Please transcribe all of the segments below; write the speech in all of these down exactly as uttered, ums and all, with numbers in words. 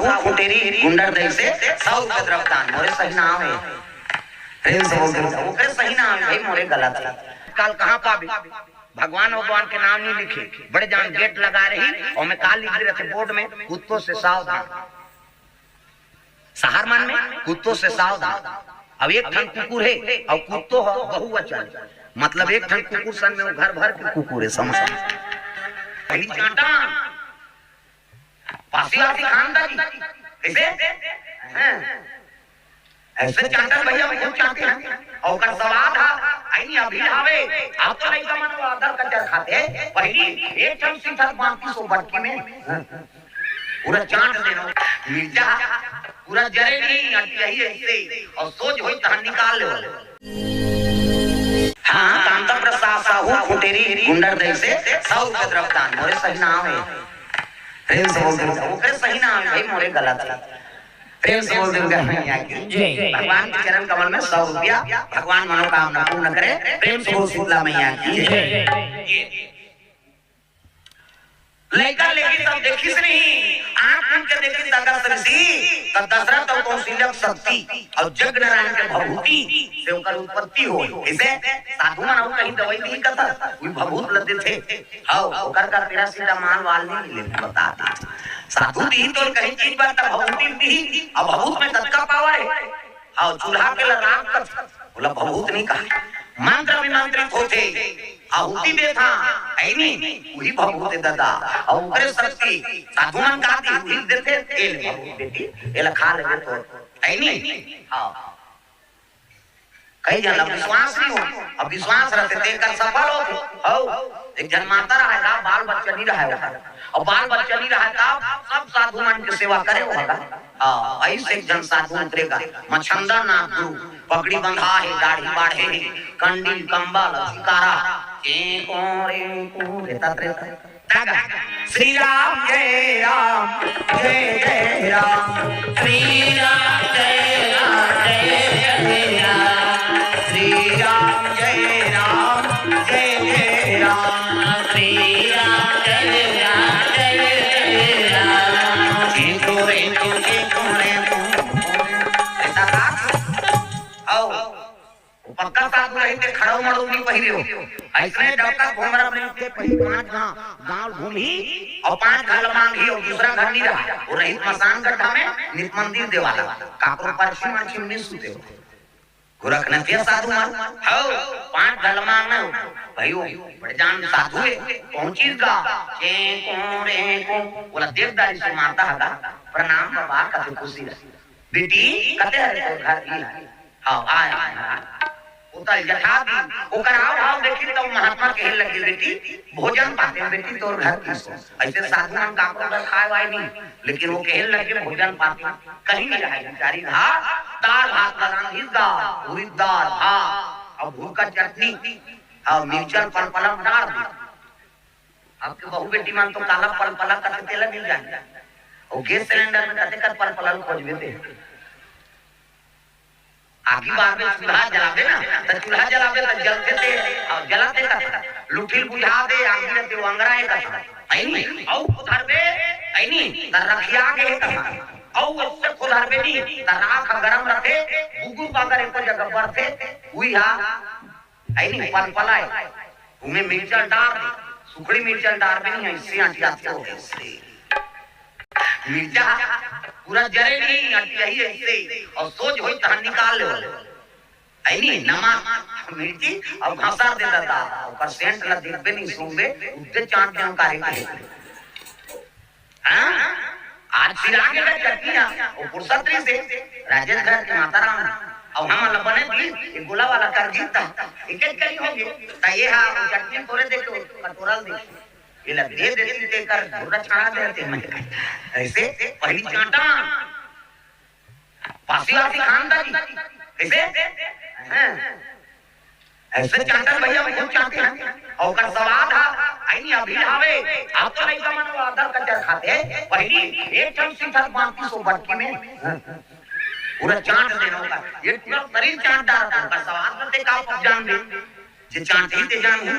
साहू कुटेरी गुंडरदेही से सौ रुपया द्रव्य दान, मोरे सही नाम हे। प्रेम से बोल दो, ओकरे सही नाम हे भाई, मोरे गलत हे। काल कहाँ पाबे? भगवान भगवान के नाम नहीं लिखे, बड़े जान गेट लगा रही, अउ ओमे का लिख दे रथे बोर्ड में, कुत्तों से सावधान। शहर मन में कुत्तों से सावधान। अब एक ठन कुकुर हे, अउ कुत्तो ह बहुवचन, मतलब एक ठन कुकुर संग में वो घर भर के कुकुर हे, समझ? पहली चांटा, पासी वासी खानदानी, कैसे? हैं? ऐसे चांटा भैया हम खुद चाहते हैं। अउ ओकर स्वाद हा, आई नहीं अभी आवे, आप तो नहीं समझ वो आदर का चर खाते, पहली एक ठन सीधा बाकी सो बटकी में। पूरा चाट देना। मिर्चा पूरा जरे नहीं, अटियाही ऐसे। अउ सोच होई तहन निकाल ले। हाँ, कांता प्रसाद साहू कुटेरी गुंडरदेही से सौ रुपया द्रव्य दान, मोरे सही नाम हे। प्रेम से बोल दो, ओकरे सही नाम हे भाई, मोरे गलत हे। प्रेम से बोल दुर्गा मैया की जय। भगवान के चरण कमल में सौ रुपया, भगवान मनोकामना पूर्ण करे। प्रेम से बोल शीतला मैया की जय। लइका लेकिन सब देखिस नहीं, आंख उनके देखिस अगस्त ऋषि, तब दशरथ अउ कौशल्या के शक्ति अउ जग नारायण के भभूति से ओकर उत्पत्ति होय। इसे साधु मन अउ कहीं दवाई नहीं कथा, कोई भभूत ल देथे। हव, ओकर का पैरासिटामोल वाल नहीं मिले, बता दे। साधु दी तो कहीं चीज बात भभूति दी, अब भभूत में कतका पावर हे। हव, चूल्हा के ल राख कथा, बोला भभूत नहीं कहा, मंत्र विमंत्रित होथे, आहुति देथा, है नी? उही भभूत हे दादा। अउ ओकरे शक्ति, साधु मन का दी, उही देथे, ए ले भभूत बेटी, एला खा लेबे तो, है नी? हाँ। कई झन ला विश्वास नहीं हो, अब विश्वास रहते तेकर सफल होथे। हव, एक झन माता रहे गा, बाल बच्चा नहीं रहे ओकर। अउ बाल बच्चा नहीं रहे तब सब साधु मन के सेवा करे होगा। हाँ, ऐसे एक झन साधु उतरेगा, मछंदर नाथ गुरु, पगड़ी बंधा हे, दाढ़ी बाढ़े हे, कंडी कंबल अधिकारा, के को रे को, रेता त्रेता। दादा, श्री राम जय राम, जय जय राम। श्री राम जय राम, जय जय राम। श्री राम जय राम, जय जय राम। श्री राम जय राम, जय जय राम। चिंतु रे चिंतु रे। ऐसा का? आओ। वो पक्का साधु रहिते खड़ाऊ मड़ाऊ नहीं पहिरे हो। ऐसने डबका घोंगरा में के पहिरे पांच घा-, गांव घूमही अउ पांच घा ल मांगही अउ दूसरा घर नहीं रहा। वो रहित मसान गड्ढा में नित मंदिर देवाला। काकरो परछी मरछी में नहीं सुते हो। गोरखनाथिया साधु मन, हव, पांच घा ल मांगना हो। भाई वो बड़े जान साधु हे, कौन चीज का? चे को रे को। बोला देवदारी से माता हगा, प्रणाम बाबा, कथे खुशी रहे। बेटी, कते हरे तोर घर की है? हाँ, आय, आय, आय। उतल जठा दी, ओकर हाव भाव देखी तब महात्मा कहे लगे, "बेटी, भोजन पाते, बेटी, तोर घर की सो।" ऐसे साधु मन का को घर खाए वाए नहीं, लेकिन वो कहे लगे, "भोजन पाते।" कहीं नहीं रहा बेचारी। हाँ, दाल भात बना दी गा, उड़ीद दाल, हाँ, अउ भूर का चटनी, हाँ, मिर्चन पलपला डाल दी। आपके बहू बेटी मन तो काला पलपला करके तेला मिल जाए। अउ गैस सिलेंडर में कते कर पलपला खोजबे ते। आगी बार में चूल्हा जलाबे ना, त चूल्हा जलाबे त जलते ते, अउ जलाते का लुठिल बुझा दे, आगी रहते वंगरा एक था। ऐनी, अउ खुदरबे, ऐनी, त रखिया के एक था। अउ उससे खुदरबे नहीं, त राख गरम रखे, बुगुर बागर एको जगह बरथे, उही हा, ऐनी, पलपला हे। उमे मिर्चा डार दे, सुखड़ी मिर्चा डार दे नहीं, ऐसे आंटी आते हो, ऐसे। मिर्चा पूरा जरे नहीं, अटियाही ऐसे, अउ सोच होई तहन निकाल ले। ऐनी, नमक, मिर्ची, अउ घसा दे दादा, ओकर सेंट ला देखबे नहीं, सूंघबे, उठते चाट दे, हम कारे के। हाँ? आज फिर आगे का चटनी आ, वो फुर्सत रही से, राजेश घर के माता राम, अब हम ला बने दी, ये गोला वाला कर दी था, एक एक करी होगी, त ये हाँ, वो चटनी तोरे दे के कटोरा दे, ये ला दे देती ते कर, घुर्रा छाड़ा देते मैं, ऐसे पहली चाटा, पासी वासी खानदानी, कैसे? हाँ। ऐसे चांटन भैया हम खुद चाहते हैं। अउ ओकर सवाल हा, आई नहीं अभी आवे, आप तो नहीं समझ वो आदर का चर खाते। पहली एक ठन सीधा बांधी सो बटकी में। पूरा चांट देना होगा। ये पूरा शरीर चांट डालता होगा। सवाल में ते का पहचान दे? जे चांट ही ते जान ही।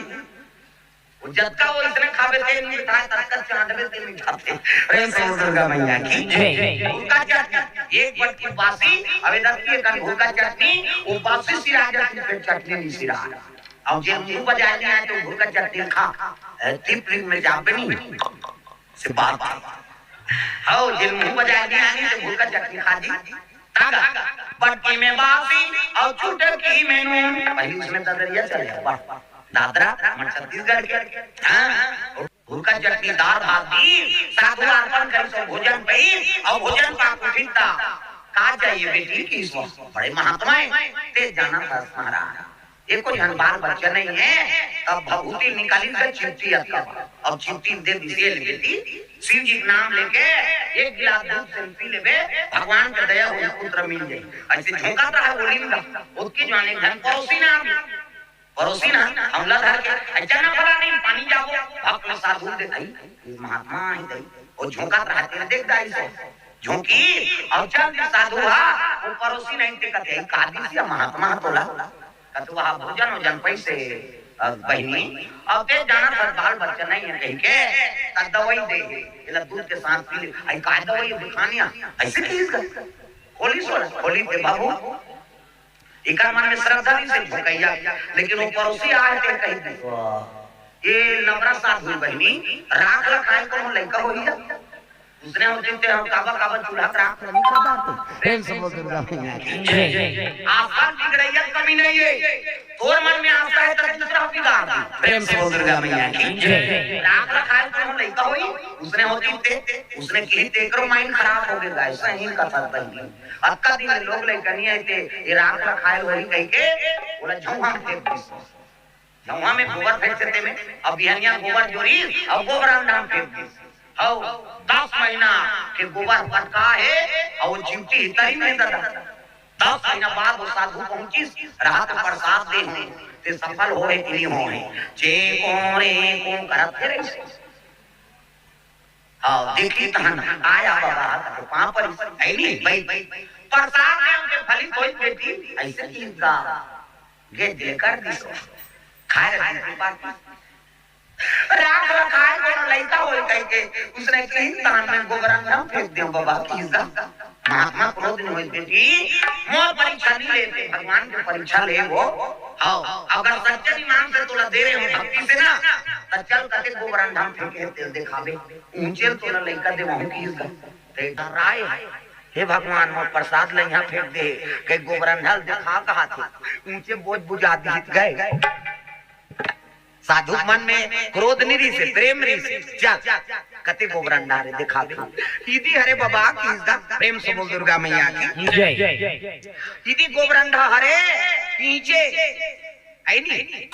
जतका वो इसने खाबे ते मीठा, ततका चांदबे ते मीठा थे। प्रेम से बोल दुर्गा मैया की जय। घुरका चटनी, एक बटकी बासी, अब इधर की एक घुरका चटनी, वो बासी सिरा जाती, फिर चटनी नहीं सिरा। अब जे मुंह बजाए नहीं आए तो घुरका चटनी खा, ए, तिपलिंग में जाबे नहीं। से बात है। हौ, जे मुंह बजाए नहीं आनी तो घुरका चटनी खा जी। तागा, बटकी में बासी और चुटकी में नून। पहली उसमें ददरिया चले, वाह। दादरा, हमर छत्तीसगढ़ के। हाँ, घुरका चटनी दार भात दी, साधु अर्पण करी सो भोजन पई, और भोजन पाक उठिता। का चाहिए बेटी कि इस वक्त बड़े महात्मा है, ते जाना था महाराज। ये कोई हन बाल बच्चा नहीं है, तब भभूति निकाली से चिमटी अतका। अब चिमटी दे दिसे ले बेटी, शिव जी के नाम लेके एक गिलास दूध से पी लेबे, भगवान के दया हो पुत्र मिल जाए। ऐसे झोंका रहा वो लिंगा, उसकी जाने धन पड़ोसी ना आवे। पड़ोसी ना, हमला धर के, "अच्छा ना फलानी, पानी जाबो।" भक्त साधु दे, "आई, महात्मा आई दई।" वो झोंका रहा, तेरे देख दाई सो। झोंकी, और चल दी साधु हा, वो पड़ोसी नहीं ते कहते, "आई का दिस या महात्मा हा तोला?" कहते, "वहाँ भोजन वोजन पैसे, अ, बहिनी, अब ते जाना था बाल बच्चा नहीं है कहीं के, का दवाई दे, इला दूध के साथ पी ले।" "आई का दवाई है, दिखानिया?" ऐसे की इसका? खोली सोला, खोली दे बाबू। इकर मन में श्रद्धा नहीं से झोंकैया, लेकिन वो पड़ोसी आए ते कही दे, "ये नबरा साधु बहिनी, राख ला खाए कोनो लइका होई जा?" उसने होते ते हम काबा काबा चूल्हा पर आग नहीं कर डालते। प्रेम से बोल दुर्गा मैया की जय। आस्था बिगड़ैया कमी नहीं है, तोर मन में आस्था है तो दूसरा बिगाड़ दे। प्रेम से बोल दुर्गा मैया की जय। राख ला खाए कोनो लइका होई, उसने होती ते, उसने की तेकरो माइंड खराब हो गया, ऐसा ही कथा बहिनी। अतका दिन लोग लइका नहीं आए ते, ये राख ला खाए वही कह के, बोला झौहा में फेंक दिस। झौहा में गोबर फेंक देते में, अब बिहनिया गोबर जोरी, और गोबर अंडा में फेंक दिस। हौ, दस महीना के गोबर पटका है, और वो चिमटी तरी में ददा। दस महीना बाद वो साधु पहुंचिस, रात प्रसाद दे हूं, ते सफल होए कि नहीं होए। चे को रे को करत फिरे। हाँ, देखी तहन आया बाबा, तो पाँव पर है नहीं, भाई, प्रसाद में उनके फलित होई बेटी, ऐसे की का, गे दिल कर दी सो, खाए रही थी बात। राख रखाए कोनो लइका होई कह के, उसने की तहन में गोबर अंडा फेंक दे बाबा की का। महात्मा क्रोध नहीं होई बेटी, मोर परीक्षा नहीं लेते, भगवान की परीक्षा ले वो। हाँ, अगर सच्चे ईमान से तोला दे रहे हो भक्ति से ना, तो चल कते गोबर अंडा फेंके तेल दिखावे। ऊंचे तोला लइका दे वहूं की इज्जत। ते डराए, "हे भगवान, मोर प्रसाद ल इहां फेंक दे, कई गोबरंढा ल देखा कहा थे, ऊंचे बोझ बुझा दीत गए।" साधु मन में क्रोध नहीं रही से, प्रेम रही से, "चल, कते गोबरंढा रे देखा दे।" इदी हरे बाबा की इज्जत, प्रेम से बोल दुर्गा मैया की। जय। इदी गोबरंढा हरे, नीचे, है नी?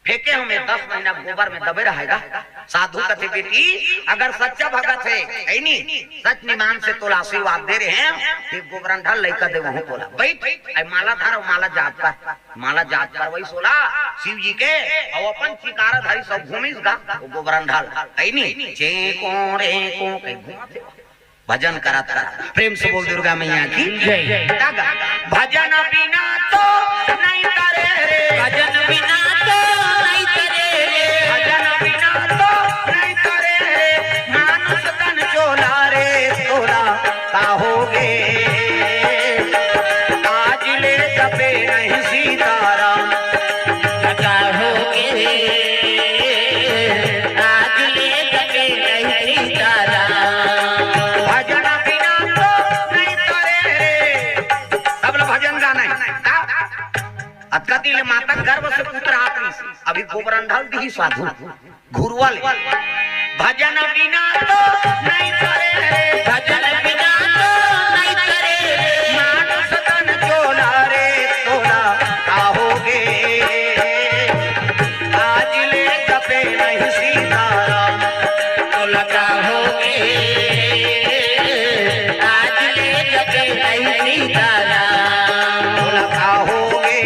फेंके हमें दस महीना गोबर में दबे रहेगा। साधु कथे, "बेटी, अगर सच्चा भगत है, है नी, सच निमान से तोला आशीर्वाद दे रहे हैं, ये गोबरंढा लइका दे वहूं तोला। बैठ, आई माला धर, माला जाप कर, माला जाप कर वही सोला शिव जी के, और अपन चिकारा धरी सब घूमिस गा, वो गोबरंढा, है नी, चे को रे को कहीं घूमत है।" भजन करत करत। प्रेम से बोल दुर्गा मैया की जय। तागा। भजन बिना तो नहीं तरे रे। भजन बिना तो नहीं तरे रे। भजन बिना तो नहीं तरे रे। मानुष तन चोला रे तोला का होगे। आज ले जपे नहीं सीताराम। का होगे। आज ले जपे नहीं सीताराम। भजन बिना तो नहीं तरे रे। सब लोग भजन गाना है। अतका दिन ले माता गर्भ से पुत्र आत रहिस, अभी गोबरंढा ल दिही साधु घुरवा ले। भजन बिना तो नहीं तरे रे। भजन बिना तो नहीं तरे। मानुष तन चोला रे तोला का होगे। आज ले जपे नहीं सीताराम। तोला का होगे। आज ले जपे नहीं सीताराम। तोला का होगे।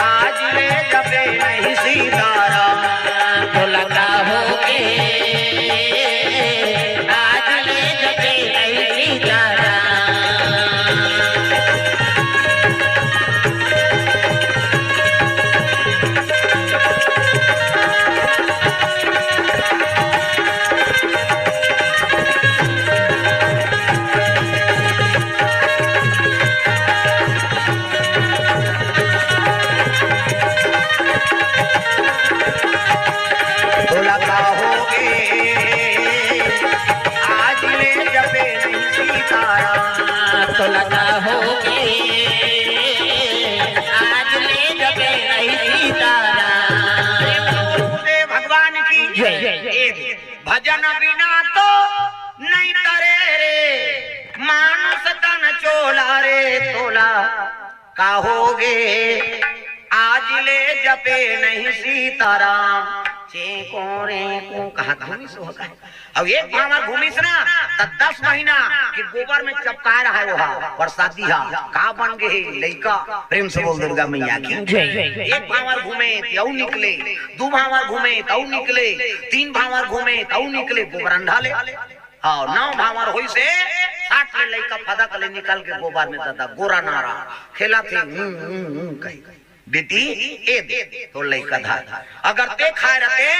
आज ले जपे नहीं सीताराम। तोला का होगे। भजन बिना तो नहीं तरे रे, मानुष तन चोला रे तोला। का होगे आज ले जपे नहीं सीताराम। चेंको रेंको कहत घूमिस होगा। अब एक भांवर घूमिस ना, त दस महीना के गोबर में चपकाए रहे ओहा, परसादी हा, का बन गे हे लइका। प्रेम से बोल दुर्गा मैया की। जय। एक भांवर घूमे त अउ निकले, दू भांवर घूमे त अउ निकले, तीन भांवर घूमे त अउ निकले, गोबरंडा ले। हाँ, नौ भांवर होइस हे, साठ ले लइका फदक ले निकल के गोबर में ददा, गोरा नारा, खेलत हे, हूं, हूं, हूं, कही। बेटी, ए दे, तोर लइका धर। अगर ते खाए रहते,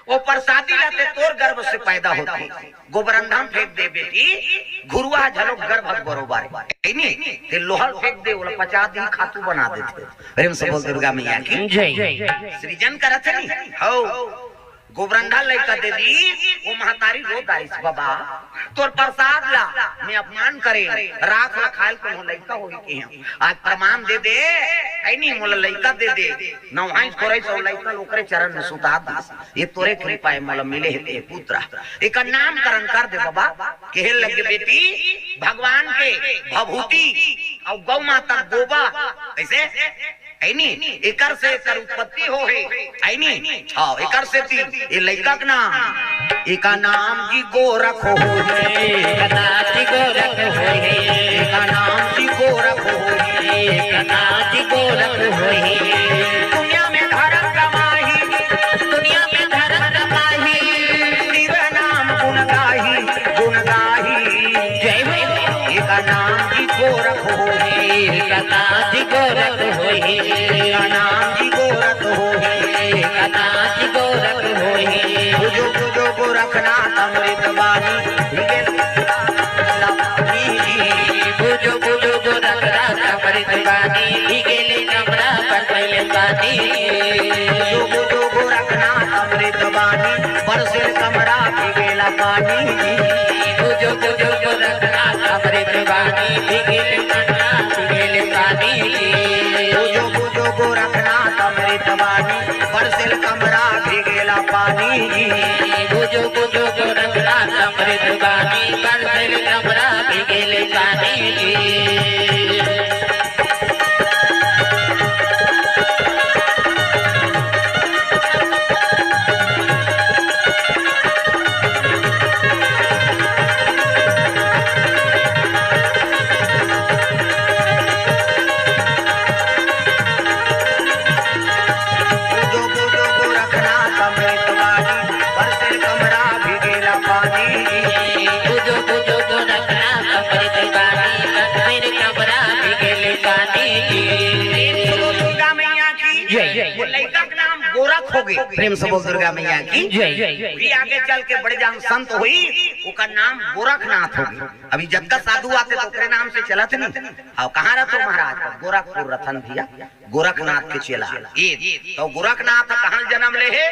ओ परसादी ला ते तोर गर्भ से पैदा होते। गोबरंडा में फेंक दे बेटी, घुरुवा झलोक गर्भ बरोबर। हे नी? ते लोहा ल फेंक दे, ओला पचा दी, खातू बना देथे। प्रेम से बोल दुर्गा मैया की। जय। सृजन करत हे नी? हौ। गोबरंडा लइका दे दी, ओ महतारी रो डारिस, "बाबा, तोर परसाद ला मैं अपमान करे, राख ला खाए ल कोनो लइका होही के हम। आज प्रमाण दे दे, हे नी, मोला लइका दे दे।" नवहाइस खोरइस अउ लइका ल ओकरे चरण में सुता दिस। ये तोरे कृपा हे, मोला मिले हे ते पुत्र। एकर नामकरण कर दे बाबा। कहे लगे, "बेटी, भगवान के भभूति अउ गौ माता गोबर, कइसे?" हे नी? एकर से एकर उत्पत्ति होहे। हे नी? हाँ, एकर सेती ए लइका के नाम, एका नाम जी गोरख होही। एका नाम जी गोरख होही। एका नाम जी गोरख होही। एका नाम जी गोरख होही। दुनिया में धरम कमाही। दुनिया में धरम कमाही। शिव नाम गुण गाही, गुण गाही। जय हो। एका नाम जी गोरख होही। एका नाम जी गोरख होही। एका नाम जी गोरख होही। एका नाम जी गोरख होही। पूजो, पूजो गोरखनाथ अमृत बानी, भीगे ला पानी जी। पूजो, पूजो गोरखनाथ अमृत बानी, भीगे ले कमरा पर पहिले पानी। पूजो, पूजो गोरखनाथ अमृत बानी, बरसेल कमरा भीगे ला पानी जी। पूजो, पूजो गोरखनाथ अमृत बानी, भीगे ले कमरा, भीगे ले पानी जी। पूजो, पूजो गोरखनाथ अमृत बानी, बरसेल कमरा भीगे ला पानी जी। पूजो, पूजो गोरखनाथ अमृत बानी, बरसेल कमरा भीगे ले पानी जी। पूजो, पूजो गोरखनाथ अमृत बानी, बरसेल कमरा भीगे ला पानी जी। पूजो, पूजो गोरखनाथ अमृत बानी, बरसेल कमरा भीगे ले पानी जी। प्रेम से बोल दुर्गा मैया की। जय। वो लइका के नाम गोरख होगे। प्रेम से बोल दुर्गा मैया की। जय। फिर आगे चल के बड़े जान संत होही, ओकर नाम गोरखनाथ होगे। अभी जतका साधु आथे त ओकरे नाम से चलत नी। अउ कहाँ रथो महाराज? गोरखपुर रथन भैया, गोरखनाथ के चेला। ए, त गोरखनाथ कहाँ जनम ले हे?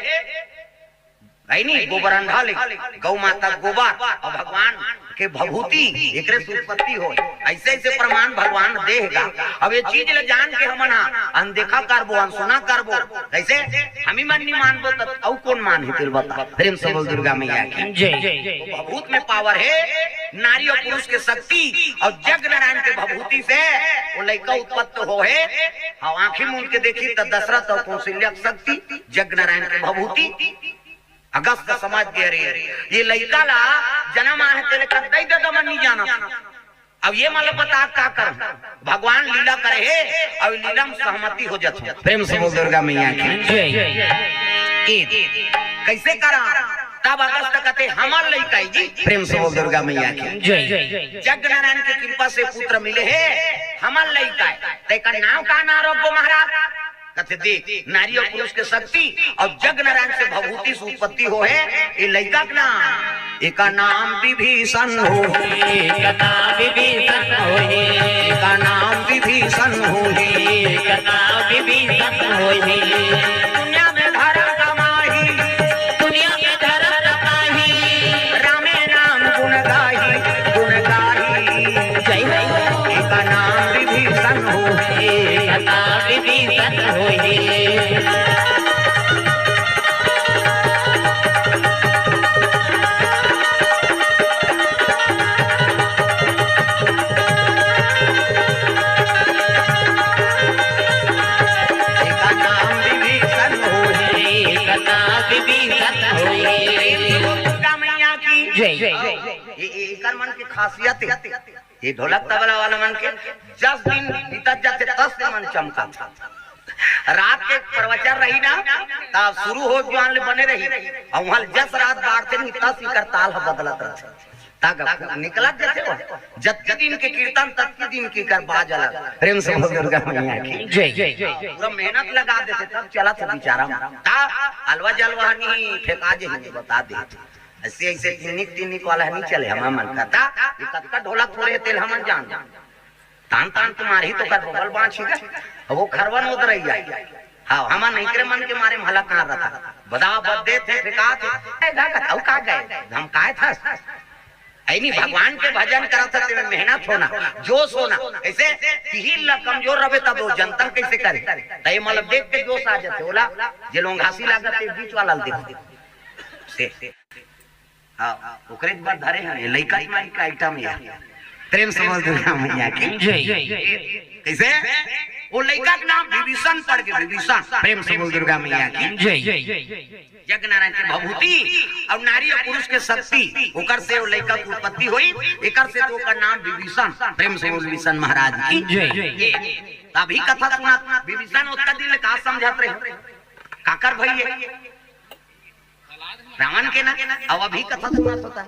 हे नी, गोबरंडा ले, गौ माता गोबर अउ भगवान के भभूति, एकरे से उत्पत्ति होय। अइसे अइसे प्रमाण भगवान दे हे गा। अब ए चीज ल जान के हमन हा अनदेखा करबो, अनसुना करबो, कइसे? हमी मन नी मानबो त अउ कोन मानही तेला बता। प्रेम से बोल दुर्गा मैया की। जय। तो भभूत में power हे, नारी अउ पुरुष के शक्ति अउ जग नारायण के भभूति से वो लइका उत्पत्त होहे। अउ आँखी मूंद के देखी त दशरथ अउ कौशल्या के शक्ति, जग नारायण के भभूति। अगस्त समझ गे, अरे, ये लइका ला जनम आहे तेला कद्दई ददा मन नी जानत। अब ये मन ल बता का करहूं? भगवान लीला करे हे, अउ लीला में सहमति हो जात हे। प्रेम से बोल दुर्गा मैया की। जय। ए, कइसे करा? तब अगस्त कथे, "हमर लइका हे जी।" प्रेम से बोल दुर्गा मैया की। जय। जग नारायण के कृपा से पुत्र मिले हे, हमर लइका हे। तेकर नाम का नाम रखबो महाराज? कथे, देख, नारी अउ पुरुष के शक्ति अउ जग नारायण से भभूति से उत्पत्ति होहे, ए लइका के नाम, एकर नाम विभीषण होही। एकर नाम विभीषण होही। एकर नाम विभीषण होही। एकर नाम विभीषण होही। दुनिया में धरम कमाही। दुनिया में धरम कमाही। रामे नाम गुण गाही, गुण गाही। जय हो। एकर नाम विभीषण होही। एकर नाम विभीषण होही। जय। ये, ये एकर मन के खासियत हे। ये ढोलक तबला वाला मन के जस दिन बीतत जाथे, तस से मन चमकत हे। रात के प्रवचन रही ना, त शुरू हो जुआन ले बने रही, अउ उहाँ ले जस रात बाढ़थे नहीं, तस इकर ताल ह बदलत रहिथे। तब निकलत जाथे वो, जतके दिन के कीर्तन, ततके दिन के कर बाज अलग। प्रेम से बोल दुर्गा मैया की। जय। पूरा मेहनत लगा देथे, तब चलत हे बिचारा। त अलवा जलवा नहीं फेंका जे, बता दे। अइसे, अइसे टिनिक, टिनिक वाला नहीं चले, हमर मन का। त ये कतका ढोलक फोरे हे, तेला हमन जान। तान, तान तुम्हारी तो कर बबल बाँच ही गा। अब वो खरवन उधर ही जाए। हाँ, हमन नहीं करे मन के मारे में हला कहाँ रहता। बदा बद देथे, फेंकाथे। ए, गा, गा, अउ का गए? हम काय था? ऐ नहीं, भगवान के भजन करत हे, तेमे मेहनत होना, जोश होना। ऐसे तिही ला कमजोर रहे, तब वो जनता कैसे करे? त ये मतलब देख के जोश आ जाथे। ओला, जे लोग घासी लागत हे, बीच वाला ल देखो। से। हाँ, ओकरे बर धरे हन, ये लइका के नाम का आइटम हे। प्रेम से बोल दुर्गा मैया की। जय। कैसे? वो लइका के नाम विभीषण पड़ गे, विभीषण। प्रेम से बोल दुर्गा मैया की। जय। यज्ञ नारायण के भभूति अउ नारी अउ पुरुष के शक्ति, ओकर से वो लइका के उत्पत्ति होई, एकर से तो ओकर नाम विभीषण। प्रेम से बोल विभीषण महाराज की। जय। ये, त अभी कथा सुनत, विभीषण ओतका दिन ले का समझत रहे? काकर भई हे? रावण के ना, अब अभी कथा सुनत होता।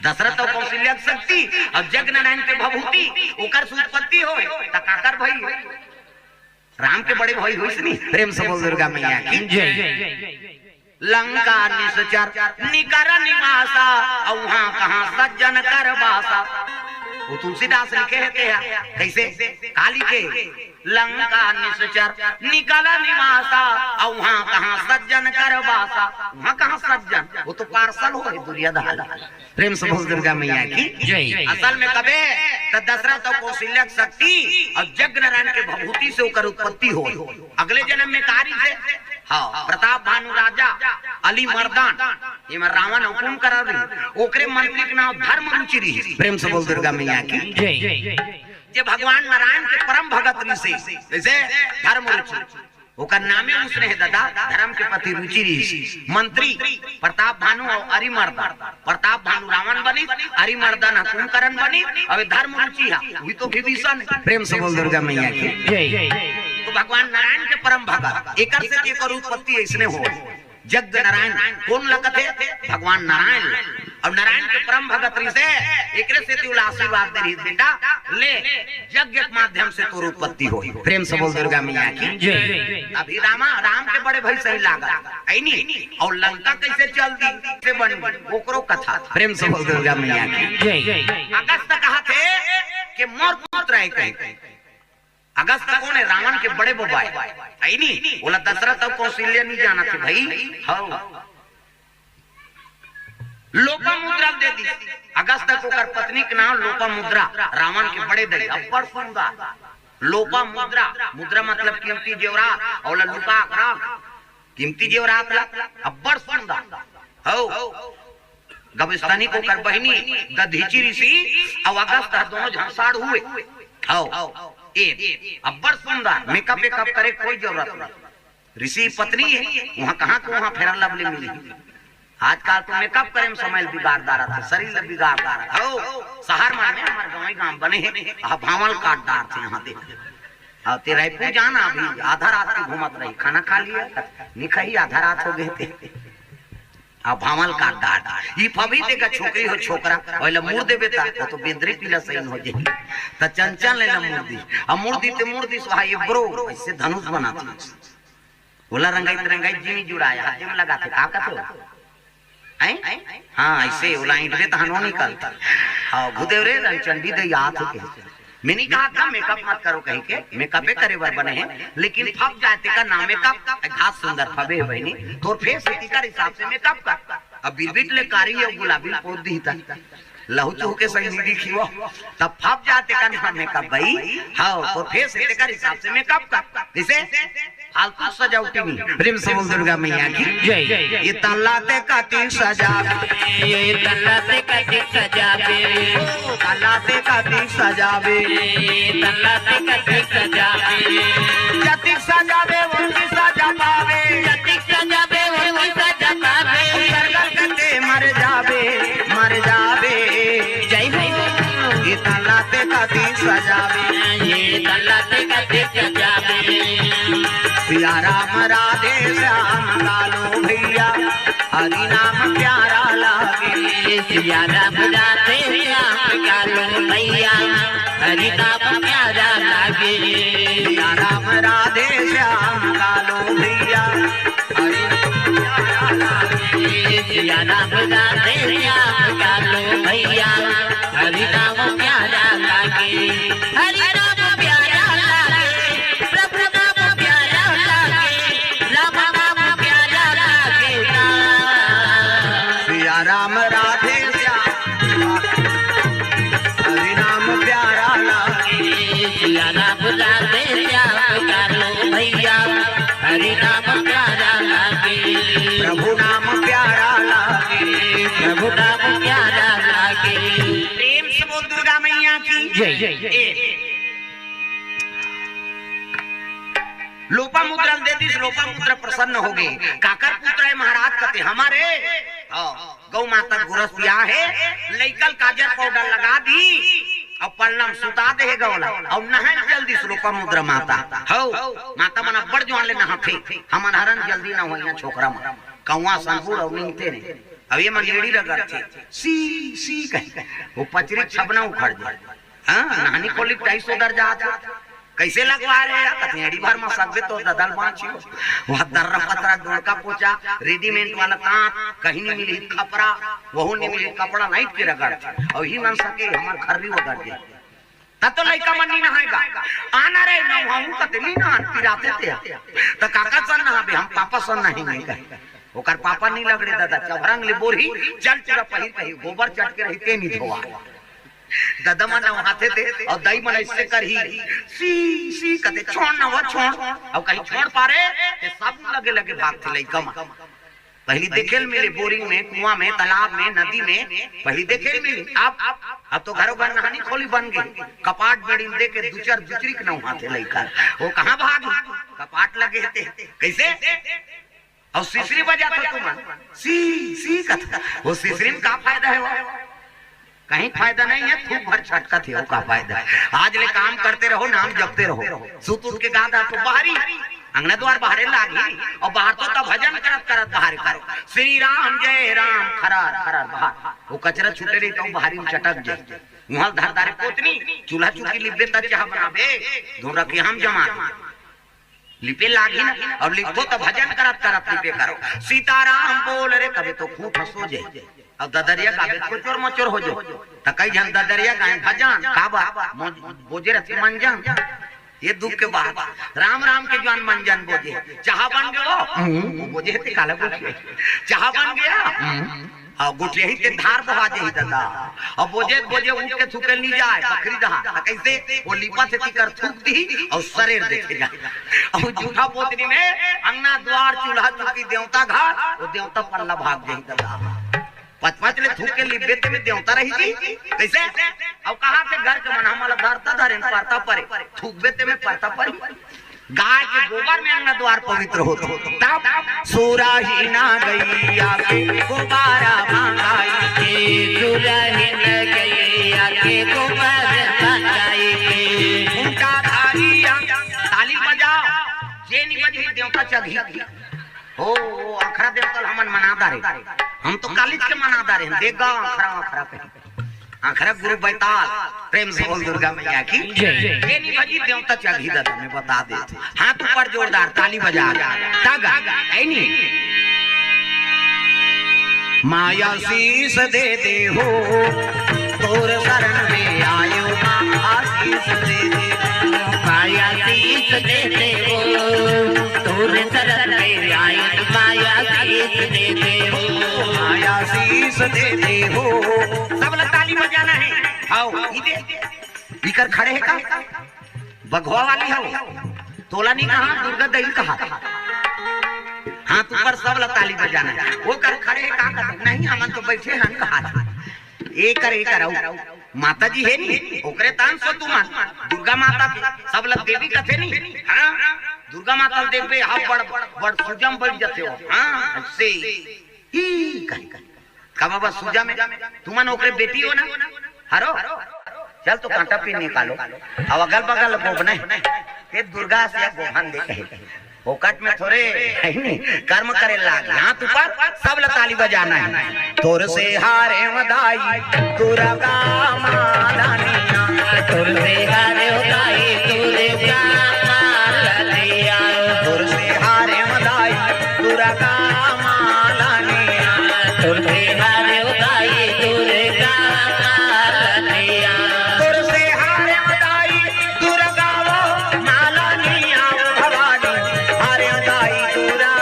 दशरथ अउ कौशल्या के शक्ति अउ जग नारायण के भभूति, ओकर से उत्पत्ति होय, त काकर भई? राम के बड़े भई होइस नी। प्रेम से बोल दुर्गा मैया की। जय। लंका निसचर निकर निवासा, अउ उहाँ कहाँ सज्जन कर बासा। वो तुलसीदास लिखे हे ते हा। कैसे? का लिखे? लंका निसचर निकर निवासा, अउ उहाँ कहाँ सज्जन कर बासा। उहाँ कहाँ सज्जन? वो तो पार्षद होय दुर्योधन। प्रेम से बोल दुर्गा मैया की। जय। असल में कबे त दशरथ अउ कौशल्या के शक्ति अउ जग नारायण के भभूति से ओकर उत्पत्ति होय। अगले जन्म में का रहिसे? हाँ, प्रताप भानु राजा, अली मर्दन, एमा रावण अउ कुंभकर्ण रही, ओकरे मंत्री के नाम धर्म रुचि रही। प्रेम से बोल दुर्गा मैया की। जय। जे भगवान नारायण के परम भगत रहिसे, जैसे धर्म रुचि, ओकर नामे उसने हे दादा, धर्म के प्रति रुचि रहिस। मंत्री प्रताप भानु अउ अरिमर्दन, प्रताप भानु रावण बनिस, अरिमर्दन ह कुंभकर्ण बनिस, अउ धर्म रुचि ह, उही तो विभीषण हे। प्रेम से बोल दुर्गा मैया की। जय। तो भगवान नारायण के परम भगत, एकर से एकर उत्पत्ति अइसने हो। जग नारायण कोन ला कथे? भगवान नारायण ला। अउ नारायण के परम भगत रहिसे, एकरे सेती ओला आशीर्वाद दे रहिस, "बेटा, ले, यज्ञ के माध्यम से तोर उत्पत्ति होही।" प्रेम से बोल दुर्गा मैया की। जय। अभी रामा, राम के बड़े भई सही लागत, है नी? अउ लंका कैसे चल दी, से बन दी, ओकरो कथा। प्रेम से बोल दुर्गा मैया की। जय। अगस्त कहा थे कि मोर पुत्र है कहीं। अगस्त कोन हे? रावण के बड़े बबा हे, है नी? ओला दशरथ अउ कौशल्या नहीं जानत हे भई। हौ। लोपामुद्रा दे दी। अगस्त के ओकर पत्नी के नाम लोपामुद्रा, रावण के बड़े दई, अब्बड़ सुंदर। लोपामुद्रा, मुद्रा मतलब कीमती जेवरात, अउ ओला लुका के रख। कीमती जेवरात ला, अब्बड़ सुंदर। हौ। गबस्तनी के ओकर बहिनी दधीचि रहिस अउ अगस्त ह, दोनों झन साढ़ू हे। हौ, ए, अब्बड़ सुंदर, मेकअप वेकअप करे कोई जरूरत नहीं। ऋषि पत्नी हे, उहाँ कहाँ के उहाँ Fair and Lovely मिलही। आजकल तो मेकअप करे में समय ल बिगाड़ डारत हे, शरीर ल बिगाड़ डारत हे। हौ, शहर मन में, हमर गाँव गाँव बने हे, अहा भांवल काट डारथे इहाँ दे। अउ ते रायपुर जाना, अभी आधा रात के घूमत रही, खाना खा लिया, नहीं खाही, आधा रात हो गे ते। अउ भांवल काट डार। ई फबही तेकर छोकरी हो छोकरा, ओइला मुड़ देबे त, वो तो बेंदरी पीला सही हो जाही। त चंचल ले ला मुड़ दी। अउ मुड़ दी ते मुड़ दी, सो हाय ब्रो, अइसे धनुष बनाथे। ओला रंगाई, रंगाई जिमी जुड़ाया, हाथ में लगाथे, का कथे हो? हैं? हाँ, अइसे ओला ईंटबे तहन वो निकलथे। हाँ, भूदेव रे, रणचंडी दे याद हो के। मैं नहीं कहा था मेकअप मत करो कहीं के, मेकअपे करे बर बने हे, लेकिन फब जाए तेकर नाम मेकअप, ए घास सुंदर फबे हे बहिनी, तोर फेस हे तेकर हिसाब से मेकअप कर। अब बिरबिट ले कारी अउ गुलाबी पोत दी त लहू चूहू के संग नहीं दिखी वो, तब फब जाए तेकर नाम मेकअप भई। हौ, तोर फेस हे तेकर हिसाब से मेकअप कर। जैसे फालतू सजावटी नहीं। प्रेम से बोल दुर्गा मैया की। जय। ये तल्ला ते कति सजाबे। ये तल्ला ते कति सजाबे। ओ, तल्ला ते कति सजाबे। ये तल्ला ते कति सजाबे। जतिक सजाबे, ओतिक सजा पाबे। जतिक सजाबे, ओतिक सजा पाबे। सरगल के सजावे, ये गलत गति सजावे। सिया राम राधे श्याम कालू भैया, हरि नाम प्यारा लागे। सिया राम राधे श्याम कालू भैया, हरि नाम प्यारा लागे। सिया राम राधे श्याम कालू भैया, हरि नाम प्यारा लागे। सिया राम राधे श्याम कालू भैया, हरि नाम प्यारा लागे। हरि नाम प्यारा लागे, प्रभु नाम प्यारा लागे, राम नाम प्यारा लागे ना। सिया राम राधे श्याम, हरि नाम प्यारा लागे। सिया राम राधे श्याम कालू भैया, हरि नाम प्यारा लागे। प्रभु नाम प्यारा लागे, प्रभु नाम प्यारा लागे। प्रेम से बोल दुर्गा मैया की जय। ए। लोपामुद्रा ल दे दिस, लोपामुद्रा प्रसन्न हो गे। काकर पुत्र हे महाराज कथे, हमर हे। हाँ, गौ माता गोरस पिया हे, लइका ल काजर पाउडर लगा दी, अउ पलना म सुता दे हे गौ ला, अउ नहाय ल चल दिस लोपामुद्रा माता। हौ, माता मन अब्बड़ जुवार ले नहाथे, हमन हरन जल्दी नहवइया छोकरा मन, कौवा संगुर अउ नींदते नहीं। अब ये मन एड़ी रगड़थे, सी, सी कहि, वो पचरी छबना उखड़ जाय। हाँ, नहानी खोली ढाई सौ दर जात हे। कइसे लगवा रहे यार? कथेड़ी भर म सकबे तो ददल बाँची हो। वहाँ दर्रा पतरा, डोलका पोचा, रेडीमेड वाला ताँत, कहीं नहीं मिली खपरा, वहू नहीं मिली कपड़ा, लाइट के रगड़। अउ ही मन सके हमर घर भी वगड़ दे। तब तो लइका मन नहीं नहाय गा। आना रे, नहाऊं कते नहीं नहान, पिराते ते। त काका सन नहाबे, हम पापा सन नहाएंगे कहे। ओकर पापा नहीं लगड़े दादा, चभरंग ले बोरही, चल चूरा पहिर कही, गोबर चट के रही, ते नहीं धोवा। ददा मन नहाथे ते, अउ दाई मन अइसे करही, सी, सी कथे, "छोड़ ना वो, छोड़।" अउ कहीं छोड़ पारे, ते सब लगे लगे भागथे लइका मन। पहिली देखे ल मिले बोरिंग में, कुआं में, तालाब में, नदी में, पहिली देखे ल मिले। अब, अब तो घरों घर नहानी खोली बन गे, कपाट बेड़ी दे के दू चार दुचरी के नहाथे लइका। वो कहाँ भागी? कपाट लगे ते। कइसे? अउ सिसरी बजात हो तुमन, सी, सी कथा। वो सिसरी में का फायदा हे वो? कहीं फायदा नहीं हे, थूक भर छटकत हे, वो का फायदा हे? आज ले काम करते रहो, नाम जपते रहो। सुत उठ के गा दा तो बाहरी, अंगना द्वार बाहरे लागी, अउ बाहर तो तब भजन करत करत बाहर करो, "श्री राम जय राम खरार खरार बाहर।" वो कचरा छूटे रही तो बाहरी में चटक जाए। वहाँ धर दारे पोतनी, चूल्हा चुकी लिबे त चाह बनाबे, धुन रखे हम जमा दे। लिपे लागी ना, अब लिखो तो भजन करत करत लिपे करो। "सीताराम बोल रे," कभी तो खूब हंसो जे। अब ददरिया गाबे तो चोर मचोर हो जो। त कई झन ददरिया गाए भजन, का बात? मो-, बोजे रहते मंजन। ये दुख के बात। राम राम के जवान मंजन बोजे। चाह बन गयो? हम्म। वो बोजे ते काला बोजे। चाह बन गया? हम्म। अउ गोठियाही ते धार बोहा जाही ददा। अउ बोजे बोजे उठ के थूके नी जाय, बखरी दहा। त कइसे? वो लिपा से तिकर थूक दी अउ सरेर देखे जाय। अउ जूठा बोतनी में अंगना द्वार चूल्हा चुकी देवता घर, वो देवता पल्ला भाग जाही ददा। पचपच ले थूके लिबे ते में देवता रही जी। कइसे? अउ कहाँ से घर के मन हमला धरता धरे परता परे, थूकबे ते में परता परे। गाय के गोबर में अंगना द्वार पवित्र होथे। तब सुरही ना गैया के गोबारा मंगाई के, सुरही ना गैया के गोबर मंगाई के। घूंटा धारी अंग-, ताली बजाओ, जे नहीं बजही देवता चघी। ओ, ओ, अखरा देवता ल हमन मना डारे, हम तो कालीच के मना डारे, देख गा अखरा, अखरा कहीं। आखरा गुरु बैताल, प्रेम से बोल दुर्गा मैया की जय। ये नहीं भजी देवता चघी दादा, मैं बता देते। हाथ ऊपर जोरदार, ताली बजा। तग, ऐनी। माया शीश दे दे हो, तोर शरण में आयो माँ, आशीष दे दे। माया शीश दे दे हो, तोर शरण में आयो माँ, आशीष दे दे हो। माया शीश दे दे हो। सब लोग ताली बजाना है। आओ, इधर। इकर खड़े हे का? बघवा वाली हव? तोला नहीं कहा, दुर्गा दई कहा। हाथ ऊपर, सब ला ताली बजाना हे। वो कर खड़े हे का कहते? नहीं, हमन तो बैठे हन कहा। ए कर, ए कर, आऊ। माता जी हे नी, ओकरे तान सो तुमन। दुर्गा माता के, सब ला देवी कथे नी। हाँ? दुर्गा माता ल देखबे, हाँ, बड़, बड़ सुजम बैठ जथे हो। हाँ, से। ही, कहीं, कहीं। का बाबा सुजा में, तुमन ओकरे बेटी हो ना? हरो? चल तो कांटा पिन निकालो। अब अगल बगल गोबना हे, ते दुर्गा से गोहन दे कहे। फोकट में थोरे, है नी, कर्म करे लाग। हाथ ऊपर, सब ला ताली बजाना हे। तोर से हारे म दाई दुर्गा मालनिया। तोर से हारे म दाई दुर्गा मालनिया। तोर से हारे म दाई दुर्गा मालनिया। तोर से हारे म दाई दुर्गा मालनिया। तोर से हारे म दाई दुर्गा वो मालनिया वो भवानी, हारे दाई दुर्गा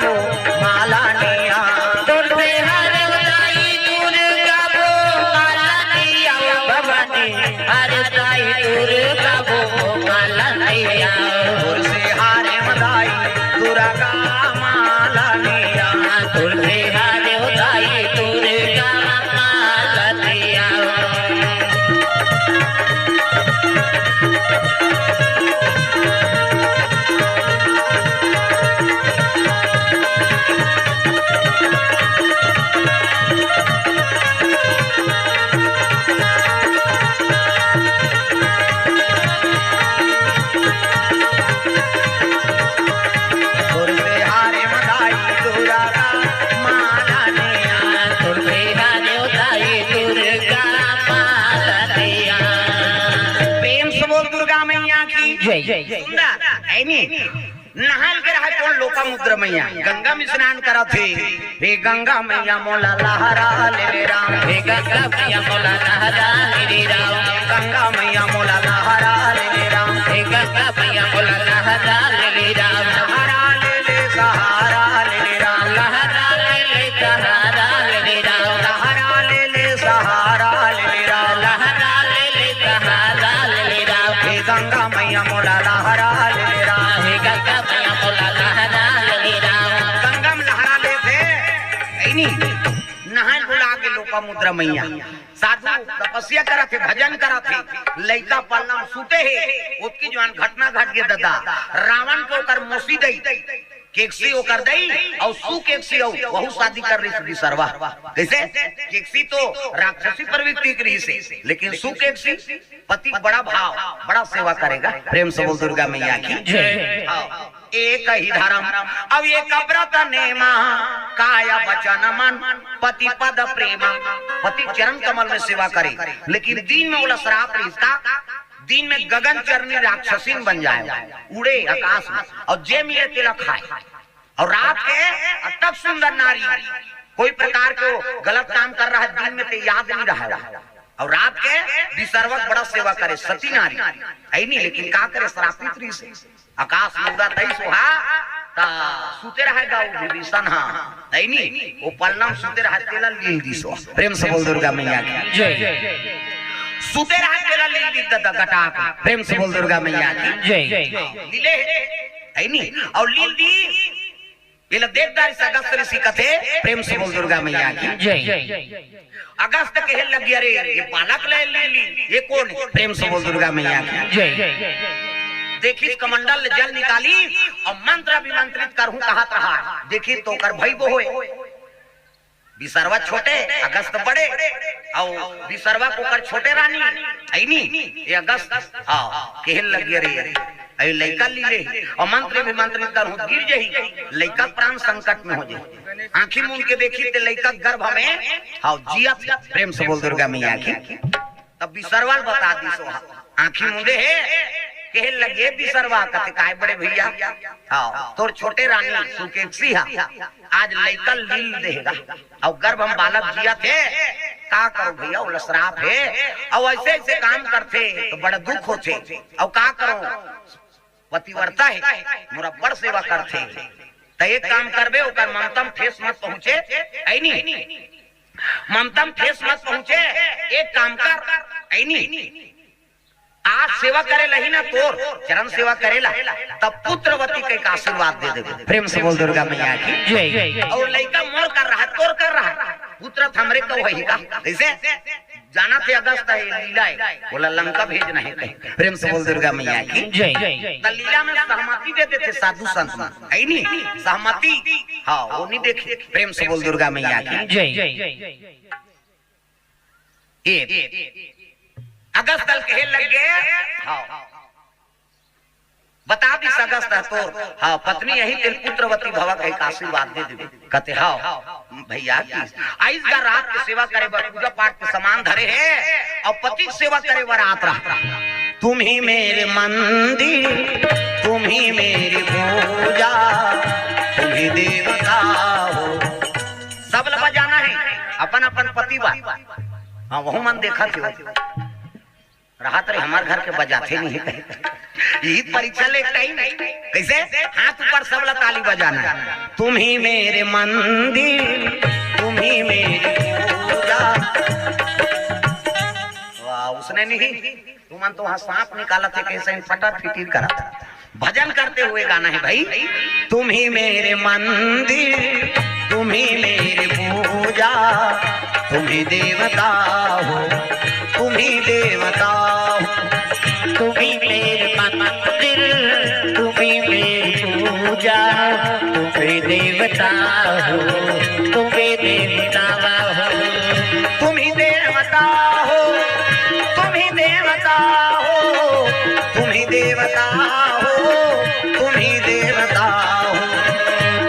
वो मालनिया। तोर से हारे दाई दुर्गा वो मालनिया वो भवानी, हारे दाई दुर्गा वो मालनिया। तोर से हारे दाई दुर्गा मालनिया। तोर से हारे दाई दुर्गा मालनिया। तोर से हारे म दाई दुर्गा मालनिया। तोर से हारे म दाई दुर्गा मालनिया। प्रेम से बोल दुर्गा मैया की जय। सुंदर, है नी? नहाल के रहा कौन? लोपामुद्रा मैया। गंगा में स्नान करत हे। हे गंगा मैया मोला लहरा ले रे राम। हे गंगा मैया मोला लहरा ले रे राम। गंगा मैया मोला लहरा ले रे राम। हे गंगा मैया मोला लहरा ले रे राम। लहरा ले ले सहारा ले रे राम। लहरा ले ले सहारा ले रे राम। लहरा ले ले सहारा ले रे राम। लहरा ले ले सहारा ले रे राम। हे गंगा मैया मोला लहरा ले रे राम। हे गंगा मैया मोला लहरा ले रे राम। गंगा में लहरा लेथे, है नी? नहाए बुला के लोपामुद्रा मैया। साधु तपस्या करत हे, भजन करत हे, लइका पलना म सुते हे, ओतकी जुवार घटना घट गे ददा। रावण के ओकर मौसी दई, केकसी ओकर दई, अउ सुकेकसी अउ वहू शादी कर रहिस बिसरवा। कइसे? केकसी तो राक्षसी प्रवृत्ति के रहिस हे, लेकिन सुकेकसी पति बड़ा भाव, बड़ा सेवा करेगा। प्रेम से बोल दुर्गा मैया की जय। हाँ। एक ही धर्म, अब एक व्रत नेमा, काया वचन मन, पति पद प्रेमा। पति चरण कमल में सेवा करे, लेकिन दिन में ओला श्राप रहिस का, दिन में गगन चरनी राक्षसीन बन जाए, उड़े आकाश में, अउ जे मिले तेला खाए। अउ रात के अतक सुंदर नारी, कोई प्रकार के वो गलत काम कर रहा है, दिन में ते याद नहीं रहा है। अउ रात के बिसरवा के बड़ा सेवा करे, सती नारी, है नी? लेकिन का करे, श्रापित रहिस हे। आकाश में उड़त आइस ओहा, त सुते रहेगा वो विभीषण हा, है नी? वो पलना म सुते रहा, तेला लील दिस ओहा। प्रेम से बोल दुर्गा मैया की जय। सुते रहा, तेला लील दिस ददा गटाक। प्रेम से बोल दुर्गा मैया की जय। लीले, है नी? अउ लील दी, एला देख डारिस अगस्त ऋषि कथे, प्रेम से बोल दुर्गा मैया की जय। अगस्त कहे लगे, "अरे, ये बालक ले लील ली, ये कोन हे?" प्रेम से बोल दुर्गा मैया की जय। देखिस कमंडल ले जल निकालिस अउ मंत्र अभिमंत्रित करहूं कहत रहा। देखिस त ओकर भई वो होय। बिसरवा छोटे, अगस्त बड़े, अउ बिसरवा के ओकर छोटे रानी, है नी? ये अगस्त, हाँ, कहे लगे, "अरे, अरे, लइका लीले।" अउ मंत्र अभिमंत्रित करहूं त गिर जही, लइका प्राण संकट में हो जही। आंखी मूंद के देखिस ते लइका गर्भ में, हाँ, जियत हे। प्रेम से बोल दुर्गा मैया की। तब बिसरवा ल बता दिस ओहा। आंखी मूंदे हे, कहे लगे बिसरवा, कथे, "काय बड़े भैया, हाँ, तोर छोटे रानी सुकेकसी हा, आज लइका लील देगा, अउ गर्भ में बालक जियत हे, का करो भैया, ओला श्राप हे, अउ ऐसे ऐसे काम करथे त बड़ा दुख होथे, अउ का करो, पतिव्रता हे, मोर अब्बड़ सेवा करथे, त एक काम करबे, ओकर ममता म ठेस मत पहुंचे, है नी?" ममता म ठेस मत पहुंचे, एक काम कर, है नी? आज सेवा करे ला ही ना तोर, चरण सेवा करे ला, तब पुत्रवती कहिके आशीर्वाद दे देबे। प्रेम से बोल दुर्गा मैया की जय। अउ लइका मोर कर रहा, तोर कर रहा, पुत्र त हमरे कउ होही का? कइसे? जानत हे अगस्त हे, लीला हे, ओला लंका भेजना हे कहिके। प्रेम से बोल दुर्गा मैया की जय। त लीला में सहमति दे देथे साधु संत मन, है नी? सहमति, हाँ, वो नहीं देखे। प्रेम से बोल दुर्गा मैया की जय। ए, अगस्त ल कहे लग गे। हाँ। बता दिस अगस्त ह तोर, हाँ, पत्नी यही तेल पुत्रवती भवा कहिके आशीर्वाद दे देबे। कथे, हाँ, भैया की आइस गा रात के सेवा करे बर पूजा पाठ के सामान धरे हे अउ पति के सेवा करे बर आत रहा। तुम ही मेरे मंदिर, तुम ही मेरी पूजा, तुम ही देवता हो। सब ल बजाना हे अपन अपन पति बर। हाँ, वहू मन देखत हे। रहत रे, हमर घर के बजाथे नहीं हे। यही परीक्षा ले टाइम। कैसे? हाथ ऊपर, सबला ताली बजाना हे। तुम ही मेरे मंदिर, तुम ही मेरी पूजा। वाह, उसने नहीं, तुमन तो वहाँ सांप निकालत हे, कैसे फटा फिटिर करत। भजन करते हुए गाना हे भाई। तुम ही मेरे मंदिर, तुम ही मेरी पूजा, तुम ही देवता हो, तुम ही देवता हो। तुम ही मेरे मंदिर, तुम ही मेरी पूजा, तुम ही देवता हो, तुम ही देवता हो। तुम ही देवता हो, तुम ही देवता हो, तुम ही देवता हो, तुम ही देवता हो।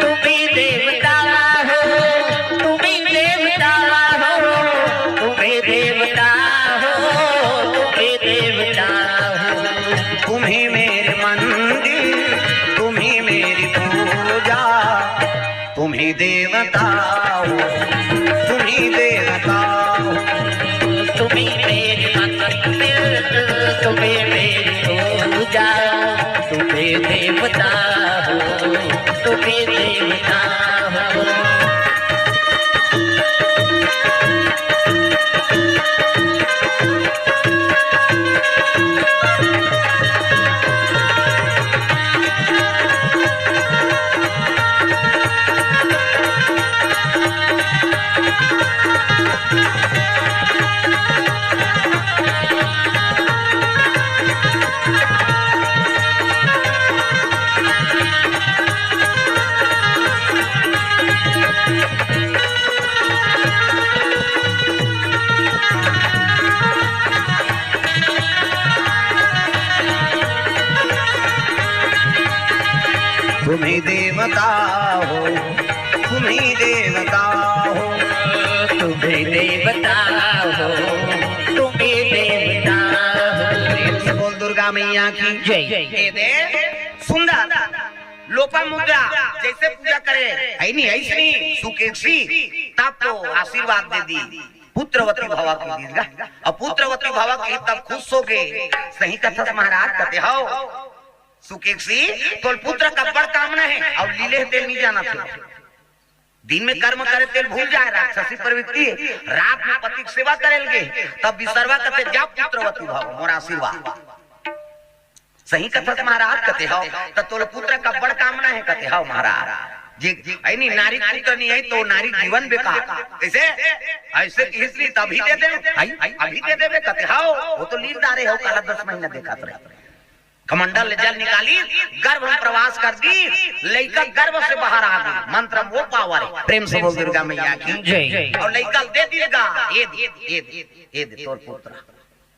तुम ही देवता हो, तुम ही देवता हो, तुम ही देवता हो, तुम ही देवता हो। तुम ही मेरे मंदिर, तुम ही मेरी पूजा, तुम ही देवता हो, तुम ही देवता हो। तुम ही मेरे मंदिर, तुम ही मेरी पूजा, तुम ही देवता हो, तुम ही देवता हो। तुम ही देवता हो, तुम ही देवता हो, तुम ही देवता हो, तुम ही देवता हो। प्रेम से बोल दुर्गा मैया की जय। ए दे सुंदर लोपामुद्रा जैसे पूजा करे, है नी, ऐसनी सुकेक्षी, तब तो आशीर्वाद दे दी, पुत्रवती भवा की दीस गा। अब पुत्रवती भवा की तब खुश होगे। सही कथस महाराज, कथे हव सुकेक्षी, तोल पुत्र का बड़ कामना हे, अउ लीले तेल नहीं जाना थे। दिन में कर्म करे तेल भूल जाए, राक्षसी प्रवृत्ति हे। रात में पति के सेवा करे लगे, तब बिसरवा कथे, जा पुत्रवती भव, मोर आशीर्वाद। सही कथस महाराज, कथे हव, त तोल पुत्र का बड़ कामना हे, कथे हव महाराज। जे, जे, है नी, नारी पुत्र नहीं है तो नारी जीवन बेकार। कैसे? ऐसे किहिस नी, तभी दे दे, है, अभी दे देबे, कथे हव, वो तो लील डारे हव, काला दस महीना देखत रहे। कमंडल ले जल निकाली, गर्भ में प्रवास कर दी, लइका गर्भ से बाहर आ गई। मंत्र में वो पावर हे। प्रेम से बोल दुर्गा मैया की जय। अउ लइका ल दे दीस गा, ए दे, ए दे, ए दे तोर पुत्र।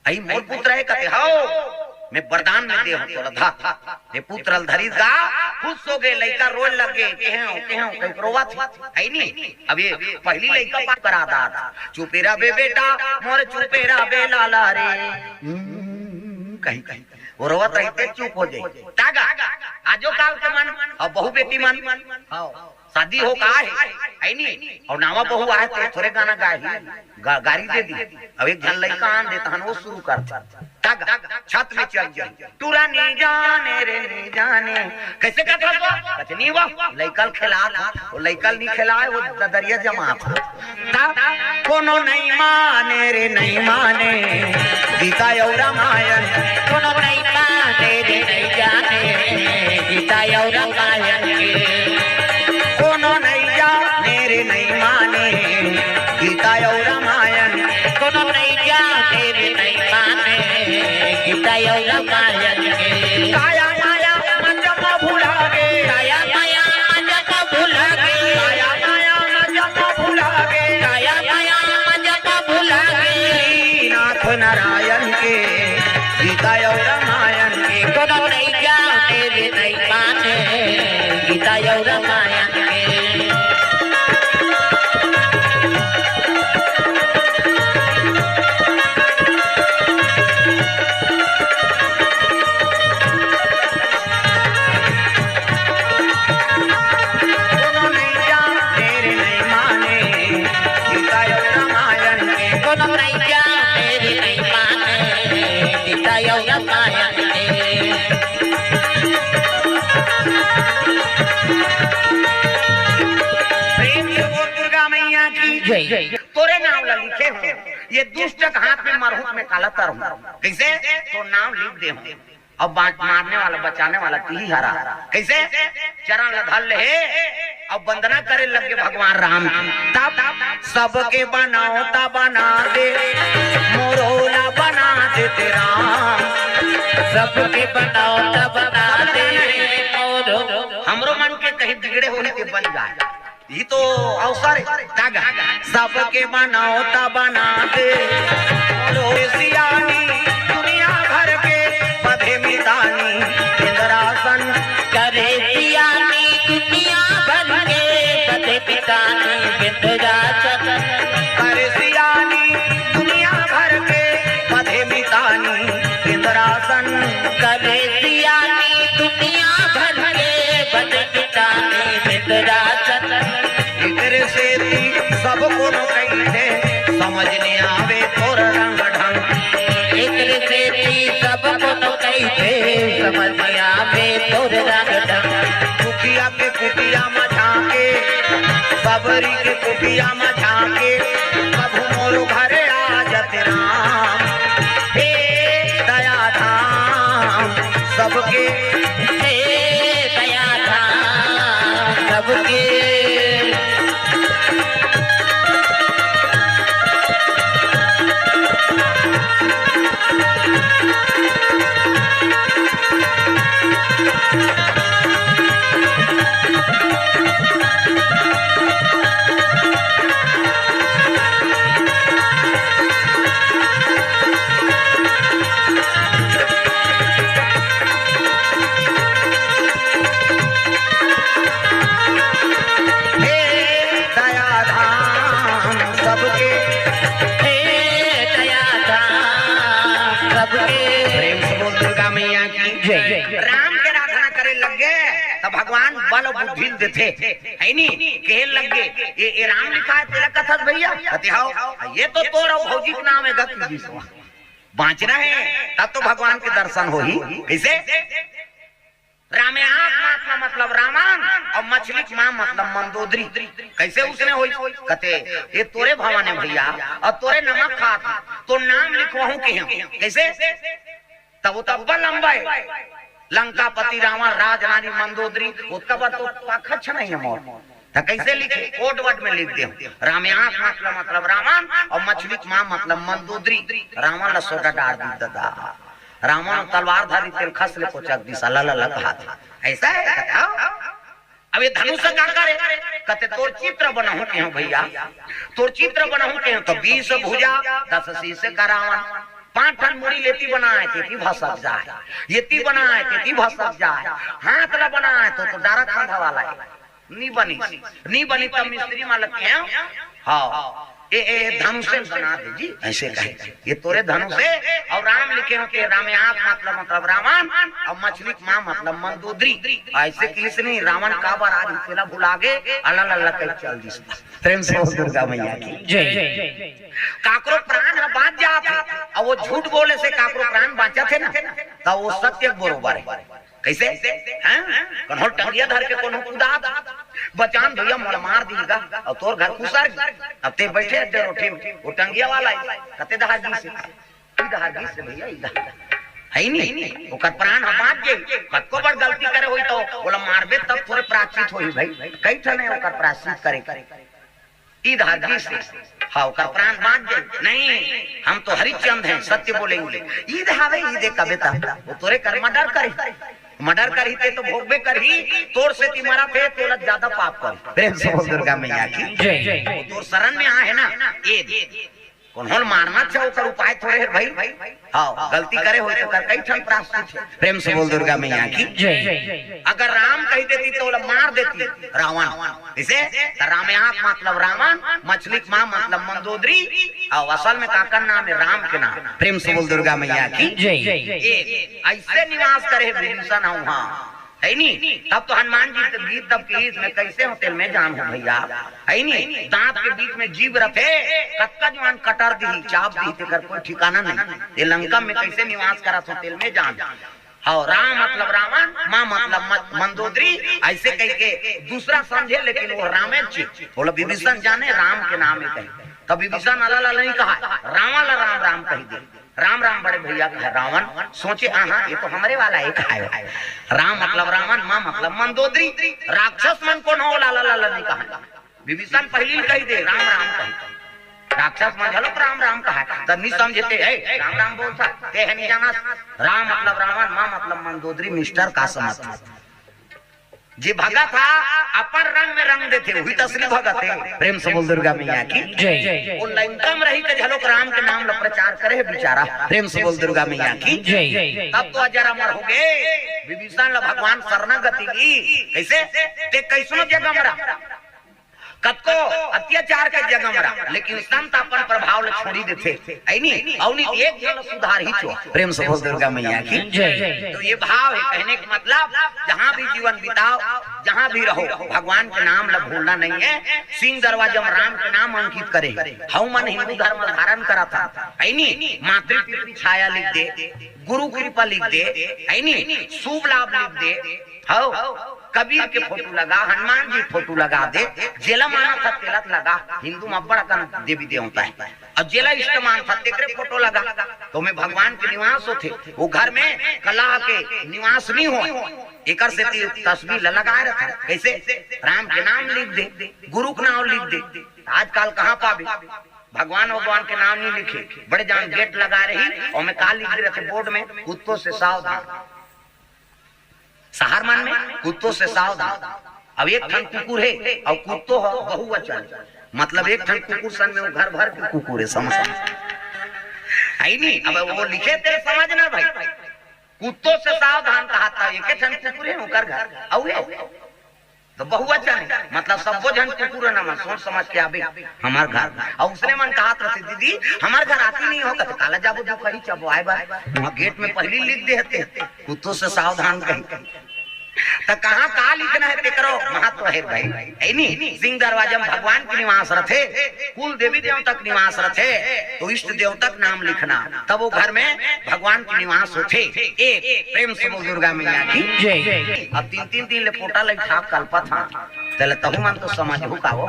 अई मोर पुत्र हे कथे हव, मैं वरदान में दे हव तोला, धा। ये पुत्र ल धरिस गा, खुश होगे, लइका रोए लगे, केहेंव, केहेंव, कहिके रोवत हे, है नी? अब ये पहली लइका पाप करा दात। चुपे रह बे बेटा, मोर चुपे रह बे लाला रे। हम्म, कही, कही। वो रोवत रहिथे, चुप हो जाई। तागा, आजो काल के मन, अउ बहू बेटी मन, हव, शादी हो का हे, है नी? अउ नावा बहू आए ते थोरे गाना गाही, गा-, गारी दे दी। अब एक झन लइका आन दे, तहन वो शुरू कर दे। तागा, छत में चढ़ जाई। टूरा नी जाने रे, नी जाने। कैसे कहत हस वो? कथे नी वो, लइका ल खेलात हे। वो लइका ल नी खेलाय, वो ददरिया जमात हे। ता कोनो नहीं माने रे, नहीं माने, गीता अउ रामायण। कोनो नहीं माने रे, नहीं जाने, गीता अउ रामायण के। कोनो नहीं जाने रे, नहीं माने, गीता अउ रामायण। कोनो नहीं जाने रे, नहीं माने, गीता अउ रामायण के। काया माया मजा म भुला गे। काया माया मजा म भुला गे। काया माया मजा म भुला गे। काया माया मजा म भुला गे। नाथ नारायण के। अउ रामायण के। कोनो नइ जाने रे नइ माने, सीता अउ रामायण के। कोनो नइ जाने रे नइ माने, सीता अउ रामायण के। प्रेम से बोल दुर्गा मैया की जय। तोरे नाम ला लिखे हूँ, ये दुष्ट के हाथ में मरहूँ में काला तरहूँ। कइसे? तोर नाम लिख दे हूँ। अब बाँच, मारने वाला, बचाने वाला तिही हरा। कइसे? चरण ला धर ले हे, अब वंदना करे लगे भगवान राम की। तब सबके बनौता बना दे, मोरो ला बना दे ते राम। सबके बनौता बना दे, मोरो। हमरो मन के कहीं बिगड़े होही ते बन जाए। इही तो अवसर हे, का गा? सबके बनौता बना दे, मोरो सियानी दुनिया भर के बधे मितानी इंद्रासन। करे सियानी दुनिया भर के बधे मितानी इंद्रासन। करे सियानी दुनिया भर के बधे मितानी इंद्रासन। करे सियानी दुनिया भर के बधे मितानी इंद्रासन। एकरे सेती सब कोनो कहिथे, समझ नइ आवे तोर रंग ढंग। एकरे सेती सब कोनो कहिथे, समझ नइ आवे तोर रंग ढंग। कुटिया के कुटिया म झांके, सबरी के कुटिया म झांके, कभू मोरो घरे आ जाते राम। हे दया धाम सबके, हे दया धाम सबके। हे दया धाम सबके, हे दया धाम सबके। प्रेम से बोल दुर्गा मैया की जय। राम के आराधना करे लग गे, त भगवान बल बुद्धि ल देथे, हे नी? कहे लग गे, "ए, ए राम लिखाय, तेला कथस भइया?" कथे, "हव।" "ए तो तोर अउ भौजी के नाम हे गा।" बाँचना हे, तब तो भगवान के दर्शन होही। कइसे? रामे आँख मात ला मतलब रावण अउ मछली के माँ मतलब मंदोदरी। कइसे उसने होही? कथे, "ए तोरे भवन हे भइया, अउ तोरे नमक खात हे, तोर नाम लिखवाहूँ कहे हँव।" कइसे? तब वो तो अब्बड़ लंबा हे। लंकापति रावण, राजरानी मंदोदरी, ओतका बर तो पाखच नइ हे मोर। त कइसे लिखे? कोड वर्ड में लिख दे हँव। रामे आँख मात ला मतलब रावण अउ मछली के माँ मतलब मंदोदरी। रावण ला सोटा डार दिस ददा। रावण तलवार धरिस, तेला खस ले कोचक दिस, अला ला ला कहात। अइसे हे? अब ए धनुष का करे? कथे, "तोर चित्र बनाहूँ कहे हँव भइया, तोर चित्र बनाहूँ कहे हँव।" त बीस भुजा, दस शीश का रावण, पाँच ठन मुड़ी ल एती बनाय, तेती भसक जाय, एती बनाय, तेती भसक जाय, हाथ ला बनाय, त, त डारा खांधा वाला हे। नी बनिस, नी बनिस, तब मिस्त्री मन ल कहे हँव, हव, ए, ए धनुष ल बना दे जी, अइसे कहे। ए तोरे धनुष हे, अउ राम लिखे हँव, के रामे आँख मतलब, मतलब रावण, अउ मछली के माँ मतलब मंदोदरी। अइसे कहिस नहीं, रावण काबर आही तेला भुला गे, अला ला ला कहि चल दिस। प्रेम से बोल दुर्गा मैया की जय। काकरो प्राण ह बाँच जात हे, अउ वो झूठ बोले से काकरो प्राण बाँचत हे ना, त वो सत्य के बरोबर हे। कइसे? हैं? कन्हो टंगिया धर के कोनो कुदात, बचान भइया मोला मार दिही गा, अउ तोर घर खुसर गे। अब तें बइठे हस डरोठी म, वो टंगिया वाला हे, कते डहर गिस हे? ई डहर गिस हे भइया, ई डहर। हे नी? ओकर प्राण ह बाँच गे, कतको बड़ गलती करे होही त, ओला मारबे तब थोरे प्रायश्चित होही भई, कई ठन हे ओकर प्रायश्चित करे। ई डहर गिस हे। हाँ, ओकर प्राण बाँच जाही। नहीं, हम तो हरिश्चंद्र हैं, सत्य बोलेंगे। ई डहर हे, ई दे कबे ता, वो तोरे कर मर्डर करही। मर्डर करही ते तो भोगबे करही, तोर सेती मरत हे, तोला ज्यादा पाप करही। प्रेम से बोल दुर्गा मैया की जय। वो तोर शरण में आहे ना, ए दे। उन्होंने मारना अच्छा, ओकर उपाय थोड़े हे भाई। हाँ, गलती करे होही तो कर कई ठन प्रायश्चित हे। प्रेम से बोल दुर्गा मैया की। जय। अगर राम कहि देती तो ओला मार देती रावण। इसे तो रामयाक मतलब रावण, मछली के माँ मतलब मंदोदरी, और असल में काकर नाम हे? राम के नाम। प्रेम से बोल दुर्गा मैया की। जय। एक ऐसे निवास करे हे विभीषण ह उहाँ, हे नी? तब तो हनुमान जी के गीत तब के गीत में कैसे हो तेल में जान हो भैया, हे नी? दांत के बीच में जीभ रथे, कतका जुआन कटर दिही, चाप दिही, तेकर कोई ठिकाना नहीं। ये लंका में कैसे निवास करत हो तेल में जान। हव, राम मतलब रावण, माँ मतलब म-, मंदोदरी, ऐसे कहि के दूसरा समझे, लेकिन वो रामे चे। बोला विभीषण जाने राम के नाम हे कहे। तब विभीषण अला ला नहीं कहा, रावण ला राम राम कहि दे। राम राम बड़े भैया कहे। रावण सोचे, आहा, ये तो हमरे वाला हे कहे। राम मतलब रावण, माँ मतलब मंदोदरी। राक्षस मन कोनो ला ला ला ला नहीं कहा। विभीषण पहिली कहि दे, राम राम कहि। राक्षस मन घलो राम राम कहा, त नहीं समझे ते, "ए, राम राम बोलथा, ते हे नहीं जानस। राम मतलब रावण, माँ मतलब मंदोदरी, मिस्टर का समझ।" जे भगत हा, अपन रंग में रंग देथे, वही त असली भगत हे। प्रेम से बोल दुर्गा मैया की। जय। वो लंका में रही के घलो राम के नाम ला प्रचार करे हे बेचारा। प्रेम से बोल दुर्गा मैया की। जय। तब तो अजर अमर हो गए। विभीषण ला भगवान शरणागति दी। कैसे? ते कैसनो जगह में रह, कतको अत्याचार के जगह में रह, लेकिन संत अपन प्रभाव ला छोड़ी देथे, हे नी? अउ नहीं एक झन सुधार ही चो। प्रेम से बोल दुर्गा मैया की। जय। तो ये भाव हे, कहने का मतलब, जहाँ भी जीवन बिताओ, जहाँ भी रहो, भगवान के नाम ला भूलना नहीं हे। सिंह दरवाजा में राम के नाम अंकित करे, हव मन हिंदू धर्म धारण करत हा, हे नी? मातृ पितृ छाया लिख दे, गुरु कृपा लिख दे, हे नी? शुभ लाभ लिख दे, हव, कबीर के फोटो लगा, हनुमान जी फोटो लगा दे, जेला मानत हा तेला लगा। हिंदू में बड़ अकन देवी देवता हे, अउ जेला इष्ट मानत हा तेकरे फोटो लगा। तो में भगवान के निवास होथे, वो घर में कलह के निवास नहीं हो। एकर सेती तस्वीर ला लगाए रखथे। कैसे? राम के नाम लिख दे, गुरु के नाम लिख दे। आजकल कहाँ पाबे? भगवान भगवान के नाम नहीं लिखे, बड़े जान गेट लगा रही, ओमे का लिख दे रथे बोर्ड में, "कुत्तों से सावधान।" शहर मन में कुत्तों से सावधान। अब एक ठन कुकुर हे, अउ कुत्तो ह बहुवचन, मतलब एक ठन कुकुर सन में वो घर भर के कुकुर हे, समझ, समझ। हे नी? अब वो लिखे तेरे समझ ना भाई, कुत्तों से सावधान कहा था, एक ठन कुकुर हे ओकर घर, अउ हे तो बहुवचन हे, मतलब सब्बो झन कुकुर हे ना, मन सोच समझ के आबे हमर घर। अउ उसने मन कहत रथे, "दीदी, हमर घर आती नहीं हो," कहते, "काला जाबो, दू कही चबो आए बार, वहाँ गेट में पहिली लिख दे हते, कुत्तों से सावधान कही।" त कहाँ का लिखना हे, तेकरो महत्व हे भाई, हे नी? सिंह दरवाजा में भगवान के निवास रथे, कुल देवी देवता के निवास रथे, तो इष्ट देवता के नाम लिखना, तब वो घर में भगवान के निवास होथे। एक प्रेम से बोल दुर्गा मैया की। जय। अब तीन तीन दिन ले पोटा लइठा कल्पत हा, तेला तहू मन तो समझहू का हो,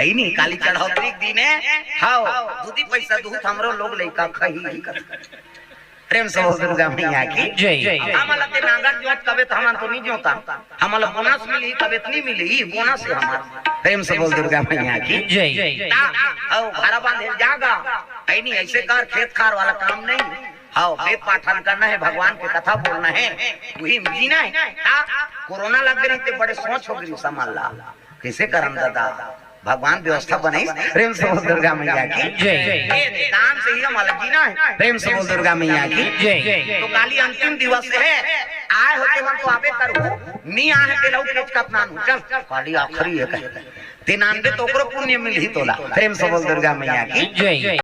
हे नी? काली चढ़ौतरी के दिन हे, हव, दूधी पैसा दूध हमरो लोग लइका खही। प्रेम से बोल दुर्गा मैया की। जय। हमन ला ते नांगर जोत कबे त हमन तो नहीं जोता, हमन ला बोनस मिली कबे त नहीं मिली, ई बोनस हे हमर। प्रेम से बोल दुर्गा मैया की। जय। ता, हव, भारा बांधे जागा, हे नी? ऐसे कर, खेत खार वाला काम नहीं। हव, वेद पाठन करना हे, भगवान के कथा बोलना हे, वही में जीना हे। ता, कोरोना लग गई ते बड़े सोच हो गई समझ ला। कैसे करम दादा, भगवान व्यवस्था बनाइस। प्रेम से बोल दुर्गा मैया की। जय। ये दान से ही हमला जीना हे। प्रेम से बोल दुर्गा मैया की। जय। तो काली अंतिम दिवस हे, आए हो ते मन तो आबे करहू, नी आए ते लऊ के कतना नु, चल, काली आखिरी हे कहे। ते नानबे तो ओकरो पुण्य मिलही तोला। प्रेम से बोल दुर्गा मैया की। जय।